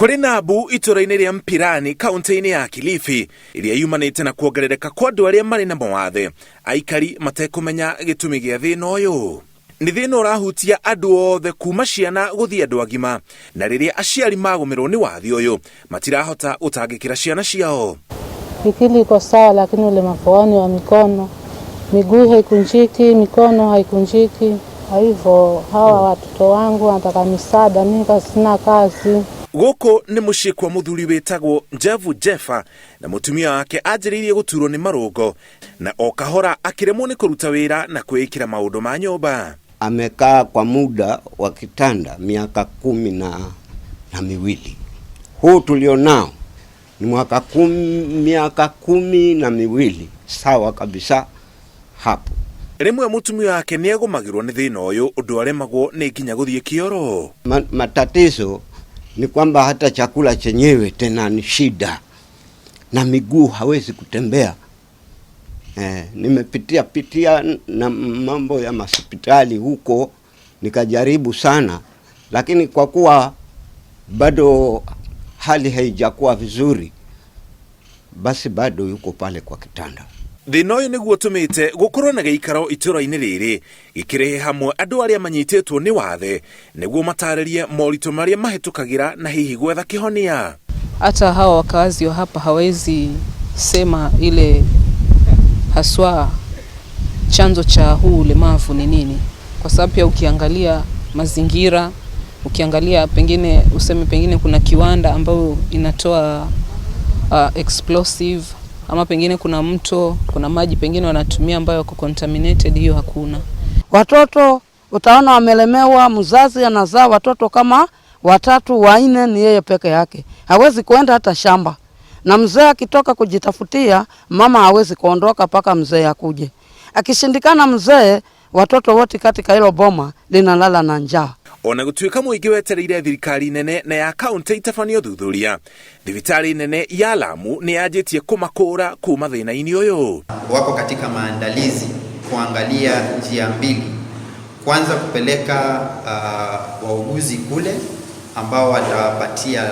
Kũrĩ na mbu itũra-inĩ rĩa Mpirani kaunti-inĩ ya Kilifi ĩrĩa yumanĩte na kuongerereka kwa andũ arĩa marĩ na mawathe, aikari matekũmenya gĩtũmi gĩa thĩna ũyũ. Nĩ thĩna ũrahutia andũ othe kuma ciana gũthiĩ andũ agima, na rĩrĩa aciari magũmĩrwo nĩ wathi ũyũ matirahota gũtangĩkĩra ciana ciao. Akili iko sawa, lakini ulemavu wao ni wa mikono, miguu haikunjiki, mikono haikunjiki. Kwa hivyo hawa watoto wangu wanataka misaada, mimi sina kazi. Gũkũ nĩ mũciĩ kwa mũthuri wĩtagwo Njevu Jefa na mũtumia wake anjĩrĩirie gũturwo nĩ marũngo na o kahora akĩremwo nĩ kũruta wĩra na kwĩĩkĩra maũndũ ma nyũmba. Amekaa kwa muda wa kitanda miaka 12. Huu tulionao ni miaka 12, sawa kabisa hapo. Rĩmwe mũtumia wake nĩ agũmagĩrwo nĩ thĩna ũyũ ũndũ aremagwo nĩ nginya gũthiĩ kĩoro. Matatizo ni kwamba hata chakula chenyewe tena ni shida, na miguu hawezi kutembea. Nimepitia pitia na mambo ya hospitali huko, nikajaribu sana, lakini kwa kuwa bado hali haijakuwa vizuri, basi bado yuko pale kwa kitanda. Thĩna ũyũ nĩguo ũtũmĩte gũkorwo na gĩikaro itũra-inĩ rĩrĩ gĩkĩrehe hamwe andũ arĩa manyitĩtwo nĩ wathe nĩguo matarĩrie moritũ marĩa mahĩtũkagĩra na hihi gwetha kĩhonia. Hata hawa wakazi wa hapa hawezi sema ile haswa chanzo cha huu ulemavu ni nini, kwa sababu pia ukiangalia mazingira, ukiangalia pengine useme pengine kuna kiwanda ambayo inatoa explosive, ama pengine kuna mto, kuna maji pengine wanatumia ambayo yako contaminated, hiyo hakuna. Watoto utaona wamelemewa, mzazi anazaa watoto kama 3 4, ni yeye peke yake, hawezi kuenda hata shamba. Na mzee akitoka kujitafutia, mama hawezi kuondoka mpaka mzee akuje. Akishindikana mzee, watoto wote katika hilo boma linalala na njaa. Ona gũtuĩka mũingĩ wetereire thirikari nene na ya kaunti itabanie ũthuthuria, thibitarĩ nene ya Lamu nĩ yanjĩtie kũmakũra kuma thĩna-inĩ ũyũ. Wako katika maandalizi kuangalia njia mbili. Kwanza kupeleka wauguzi kule ambao watawapatia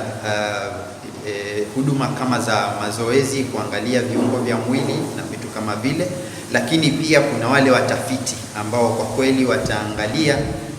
huduma kama za mazoezi, kuangalia viungo vya mwili na vitu kama vile, lakini pia kuna wale watafiti ambao kwa kweli wataangalia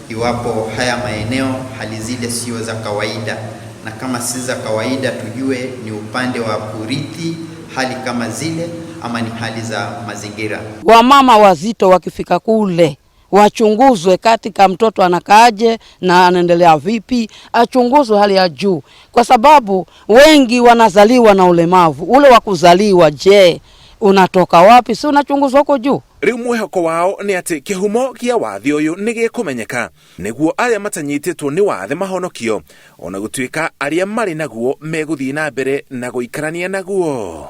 iwapo haya maeneo hali zile sio za kawaida, na kama si za kawaida tujue ni upande wa kurithi hali kama zile ama ni hali za mazingira. Wamama wazito wakifika kule wachunguzwe katika mtoto anakaaje na anaendelea vipi, achunguzwe hali ya juu, kwa sababu wengi wanazaliwa na ulemavu ule wa kuzaliwa. Je, unatoka wapi? Si unachunguzwa huko juu. Rĩu mwĩhoko wao nĩ atĩ kĩhumo kĩa wathi ũyũ nĩ gĩkũmenyeka nĩguo arĩa matanyitĩtwo nĩ wathe mahonokio, ona gũtuĩka arĩa marĩ naguo megũthiĩ na mbere na gũikarania naguo.